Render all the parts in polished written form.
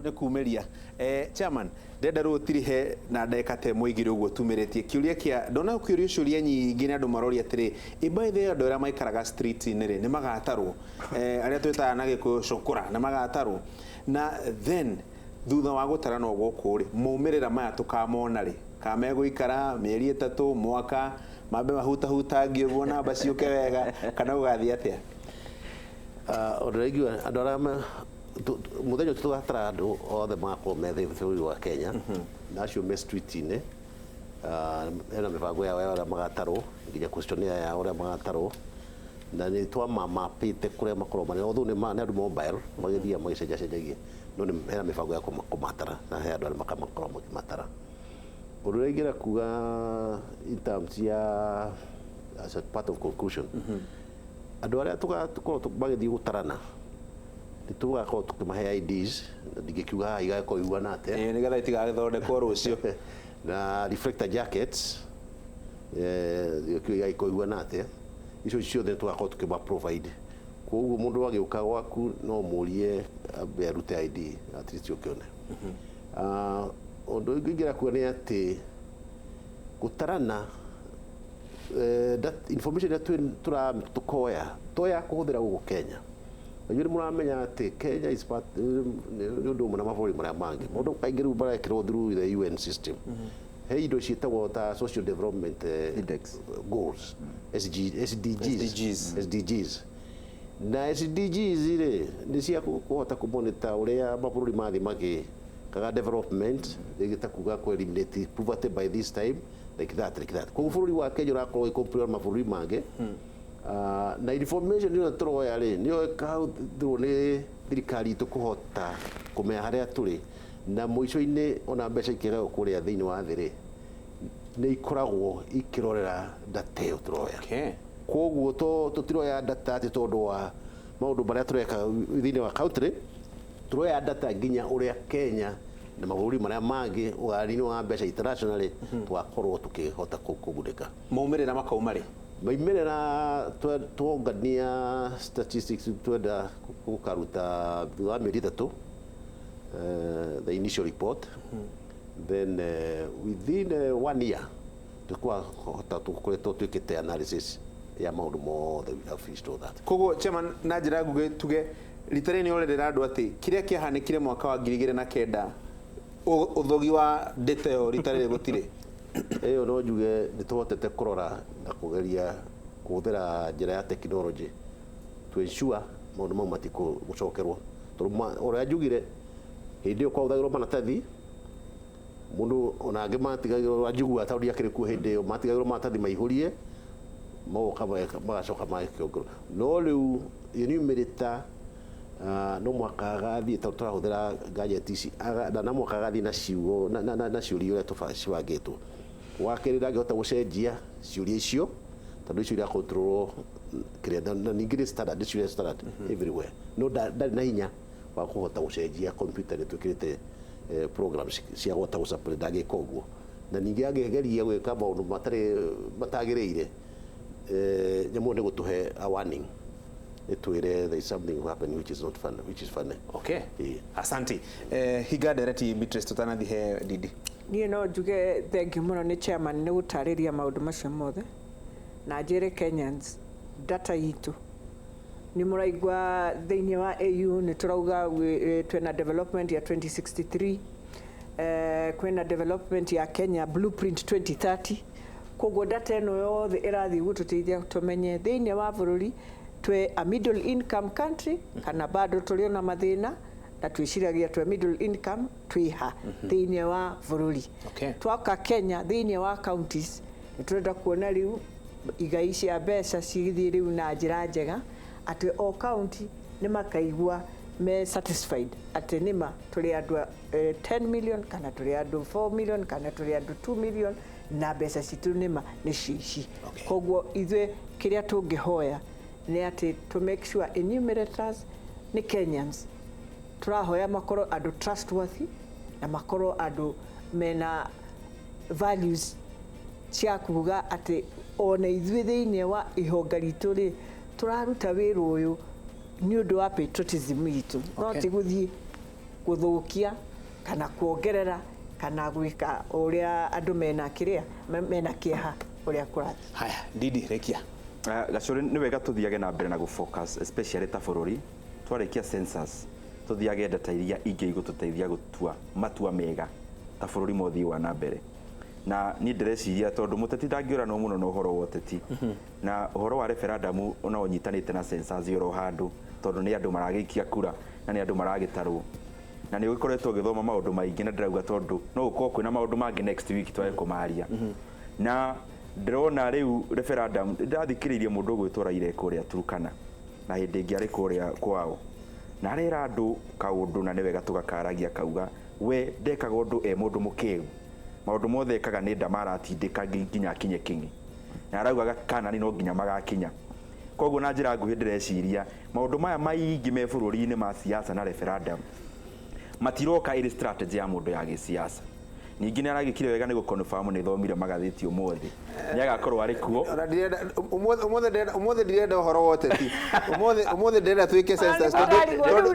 Nĩ kumĩria. Chairman, ndenda rĩu ũtirihe na ndagĩka ta ĩmwe igĩrĩ ũguo tumĩrĩtie kĩũria kĩa ndona ũkĩũrio ciũria nyingĩ nĩ andũ maroria atĩrĩ, ĩ by the way andũ arĩa maikaraga street-inĩ rĩ nĩ magatarwo? Arĩa twĩtaga na Gĩkũyũ cũkũra nĩ magatarwo? Na then thutha wa gũtaranwo gũkũ rĩ, maumĩrĩra maya tũkamona rĩ? Kana megũikara mĩeri 3, mwaka, mambe mahutahutangie ũguo namba ciũke wega, kana gũgathiĩ atĩa? Ũndũ ũrĩa ingiuga andũ arĩa mũthenya ũcio tũgatara andũ othe magakorwo me bũrũri wa Kenya na acio me street-inĩ, hena mĩbango yao ya ũrĩa magatarwo, nginya questionnaire yao ũrĩa magatarwo, na nĩ twamamapĩte kũrĩa makoragwo marĩ, although nĩ andũ mobile magĩthiaga magĩcenjacenjagia, no nĩ hena mĩbango ya kũmatara na he andũ arĩa makoragwo makĩmatara. Ũndũ ũrĩa ingĩenda kuga in terms ya as a part of conclusion, andũ arĩa tũgakorwo magĩthiĩ gũtarana nĩ tũgakorwo tũkĩmahe IDs, na ndingĩkiuga haha igagĩkorwo ihuana atĩa. Ĩĩ, nĩgetha itigagĩthondekwo rũciũ. Na reflector jackets, ndingĩkiuga igagĩkorwo ihuana atĩa, icio ciothe tũgakorwo tũkĩma provide. Koguo mũndũ agĩũka gwaku no ũmũrie ambe arute ID at least ũkĩone. Ũndũ ũngĩ ingĩenda kuga nĩ atĩ gũtarana, that information ĩrĩa tũkoya to ya kũhũthĩra gũkũ Kenya. Na inyuĩ nĩ mũramenya atĩ Kenya is part, nĩ ũndũ ũmwe na mabũrũri marĩa mangĩ. Maũndũ kaingĩ rĩu marekĩrwo through the UN system. He indo ciĩtagwo ta social development Index. goals, SG, SDGs. SDGs. SDGs. Na SDGs rĩ nĩ cia kũhota kũmonitor ũrĩa mabũrũri mathiĩ magĩkaga development, rĩngĩ ta kuga kũ eliminate poverty by this time, like that, like that. Koguo bũrũri wa Kenya ũrakorwo ũgĩ na mabũrũri mangĩ. Na information ĩyo tũroya rĩ nĩyo ĩkahũthĩrwo nĩ thirikari itũ kũhota kũmenya harĩa tũrĩ, na mũico-inĩ ona mbeca ikĩgaywo kũrĩa thĩinĩ wa thĩ rĩ nĩ ikoragwo ikĩrorera data ĩyo tũroya. Koguo tũtiroya data atĩ tondũ wa maũndũ marĩa tũreka thĩinĩ wa country, tũroya data nginya ũrĩa Kenya na mabũrũri marĩa mangĩ ũgayani wa mbeca internationally tũgakorwo tũkĩhota kũgunĩka. Maumĩrĩra makauma rĩ? Maumĩrĩra twongania statistics twenda gũkaruta thutha wa mĩeri 3, the initial report, then within 1 year tũkwahota tũkoretwo twĩkĩte analysis ya maũndũ mothe, we have finished all that. Koguo chairman, na njĩra nguhĩ tuge rita rĩrĩ nĩ orerera andũ atĩ kĩrĩa kĩahanĩkire mwaka wa 2009 ũthogi wa data ĩyo rita rĩrĩ gũtirĩ. Ĩyo no njuge nĩ tũhotete kũrora na kũgeria kũhũthĩra njĩra ya technology to ensure maũndũ mau matikũcokerwo, tondũ ũrĩa njugire hĩndĩ ĩyo kwahũthagĩrwo maratathi, mũndũ ona angĩ matigagĩrwo, anjiguaga tondũ ndiakĩrĩ kuo hĩndĩ ĩyo, matigagĩrwo maratathi maihũrie magoka magacoka magakĩongerwo. No rĩu enumerator no mũhaka agathiĩ, tondũ tũrahũthĩra gadget ici, na no mũhaka agathiĩ na ciugo na ciũria ũrĩa cibangĩtwo. Wa kerĩ ndangĩhota gũcenjia ciũria icio tondũ icio iracontrolwo kĩrĩa, na ningĩ nĩ standard, nĩ ciũria standard everywhere, no ndarĩ na hinya wa kũhota gũcenjia computer, nĩ twĩkĩrĩte programs cia kũhota gũsupply, ndangĩka ũguo. Na ningĩ angĩgeria gwĩka maũndũ matarĩ matagĩrĩire, nyamũ nĩ gũtũhe a warning, ĩtwĩre there is something happening which is not fun, which is funny. Okay. Asante. Hinga ndereti Beatrice tũtanathiĩ he Didi. Niĩ no njuge thengiũ mũno nĩ chairman nĩ gũtarĩria maũndũ macio mothe, na njĩre Kenyans data itũ nĩ mũraigua thĩinĩ wa AU nĩ tũrauga twĩna development ya 2063, kwĩna development ya Kenya blueprint 2030. Koguo data ĩno yothe ĩrathiĩ gũtũteithia tũmenye thĩinĩ wa bũrũri twĩ a middle income country kana bado tũrĩ ona mathĩna, na twĩciragia twĩ middle income twĩ ha thĩinĩ wa bũrũri. Twaka Kenya thĩinĩ wa counties nĩ tũrenda kuona rĩu igai cia mbeca cigĩthiĩ rĩu na njĩra njega, atĩ o county nĩ makaigua me satisfied atĩ nĩma tũrĩ andũ 10 million kana tũrĩ andũ 4 million kana tũrĩ andũ 2 million na mbeca citũ nĩma nĩ cici. Koguo ithuĩ kĩrĩa tũngĩhoya nĩ atĩ to make sure enumerators nĩ Kenyans, tũrahoya makorwo andũ trustworthy na makorwo andũ mena values cia kuga atĩ ona ithuĩ thĩinĩ wa ihonga ritũ rĩ tũraruta wĩra ũyũ nĩ ũndũ wa patriotism itũ, no ti gũthiĩ Gũthũkia kana kuongerera kana gwĩka ũrĩa andũ mena kĩrĩa mena kĩeha ũrĩa kũrathiĩ. Haya, Ndindi, rekia. Gacũrĩ, nĩ wega tũthiage na mbere na gũ-focus, especially ta bũrũri twarĩkia census, tũthiage data iria ingĩ igũtũteithia gũtua matua mega ta bũrũri mothii wa na mbere. Na niĩ ndĩreciria, tondũ mũteti ndangĩũranwo mũno na ũhoro wa ũteti, na ũhoro wa referendum no ũnyitanĩte na census oro handũ, tondũ nĩ andũ maragĩikia kura na nĩ andũ maragĩtarwo, na nĩ ũgĩkoretwo ũgĩthoma maũndũ maingĩ, na ndĩrauga tondũ no gũkorwo kwĩna maũndũ mangĩ next week twage kũmaria. Na ndĩrona rĩu referendum, ndĩrathikĩrĩirie mũndũ ũgwĩtwo Raila kũrĩa Turkana, na hĩndĩ ĩngĩ arĩ kũrĩa kwao, na arera andũ kaũndũ, na nĩ wega tũgakaragia, kauga we ndekaga ũndũ e mũndũ mũkĩgu, maũndũ mothe ekaga nĩ nda maratindĩka nginya akinye kĩng'i, na araugaga kanani no nginya magakinya. Koguo na njĩra nguhĩ, ndĩreciria maũndũ maya maingĩ me bũrũri-inĩ ma siasa na referendum matiroka ĩrĩ strategy ya mũndũ ya gĩsiasa. Ningĩ nĩ aragĩkire wega nĩ gũ-confirm nĩ thomire magathĩti ũmũthĩ, nĩ agakorwo arĩ kuo. Ona ndirenda ũmũthĩ, ndirenda ũhoro wa ũteti ũmũthĩ. Ũmũthĩ ndĩrenda twĩke census,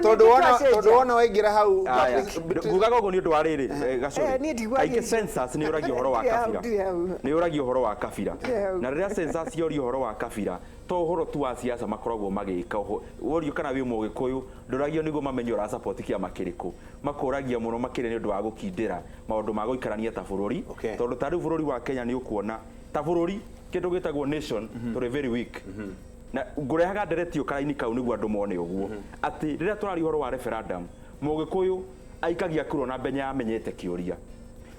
tondũ wona waingĩra hau. Aya, ngugaga ũguo nĩ ũndũ wa rĩrĩ, Gacũrĩ, Niĩ ndiguaga. Kaingĩ census nĩ ũragia ũhoro wa Ndirĩ hau, kabira. Ndirĩ hau. Nĩ ũragia ũhoro wa kabira. Ndirĩ hau. Na rĩrĩa census yoria ũhoro wa kabira, to ũhoro tu wa siasa makoragwo magĩka. Worio kana wĩ Mũgĩkũyũ, ndũragio nĩguo mamenye ũra support kĩama kĩrĩkũ, makũragia mũno makĩria nĩ ũndũ wa gũkindĩra maũndũ ma gũikarania ta bũrũri. Tondũ ta rĩu bũrũri wa Kenya, nĩ ũkuona ta bũrũri kĩndũ gĩtagwo nation tũrĩ very weak, na ngũrehaga nderetio karaini kau nĩguo andũ mone ũguo atĩ rĩrĩa tũraria ũhoro wa referendum, Mũgĩkũyũ aikagia kura ona mbere amenyete kĩũria,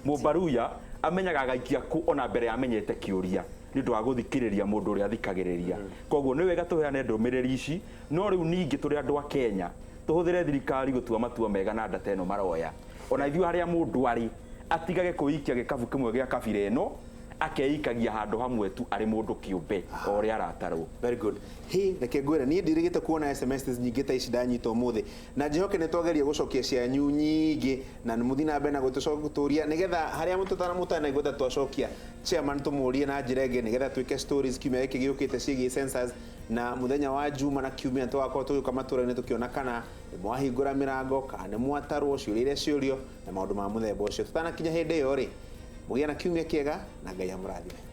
Mũmbaruya amenyaga agaikia kũ ona mbere amenyete kĩũria, nĩ ũndũ wa gũthikĩrĩria mũndũ ũrĩa athikagĩrĩria. Koguo nĩ wega tũheane ndũmĩrĩri ici, no rĩu ningĩ tũrĩ andũ a Kenya tũhũthĩre thirikari gũtua matua mega na data ĩno maroya. Ona ithuĩ harĩa mũndũ arĩ atigage kwĩikia gĩkabu kĩmwe gĩa kabira ĩno, akeikagia handũ hamwe tu arĩ mũndũ kĩũmbe o ũrĩa aratarwo. Very good. Hi, reke ngwĩre, niĩ ndirĩgĩte kuona SMS nyingĩ ta ici ndanyita ũmũthĩ, na njĩhoke nĩ twageria gũcokia cianyu nyingĩ, na nĩ mũthiĩ na mbere na gũtũria, nĩgetha harĩa mũtũtana mũtanaigua ta twacokia, chairman tũmũrie na njĩra ĩngĩ, nĩgetha twĩke stories kiumia gĩkĩ gĩũkĩte ciĩgiĩ census. Na mũthenya wa Juma na kiumia tũgakorwo tũgĩũka matũra-inĩ, tũkĩona kana nĩ mwahingũra mĩrango, kana nĩ mwatarwo, ciũria iria ciũrio na maũndũ ma mũthemba ũcio. Tũtanakinya hĩndĩ ĩyo rĩ, mũgĩe na kiumia kĩega na Ngai amũrathime.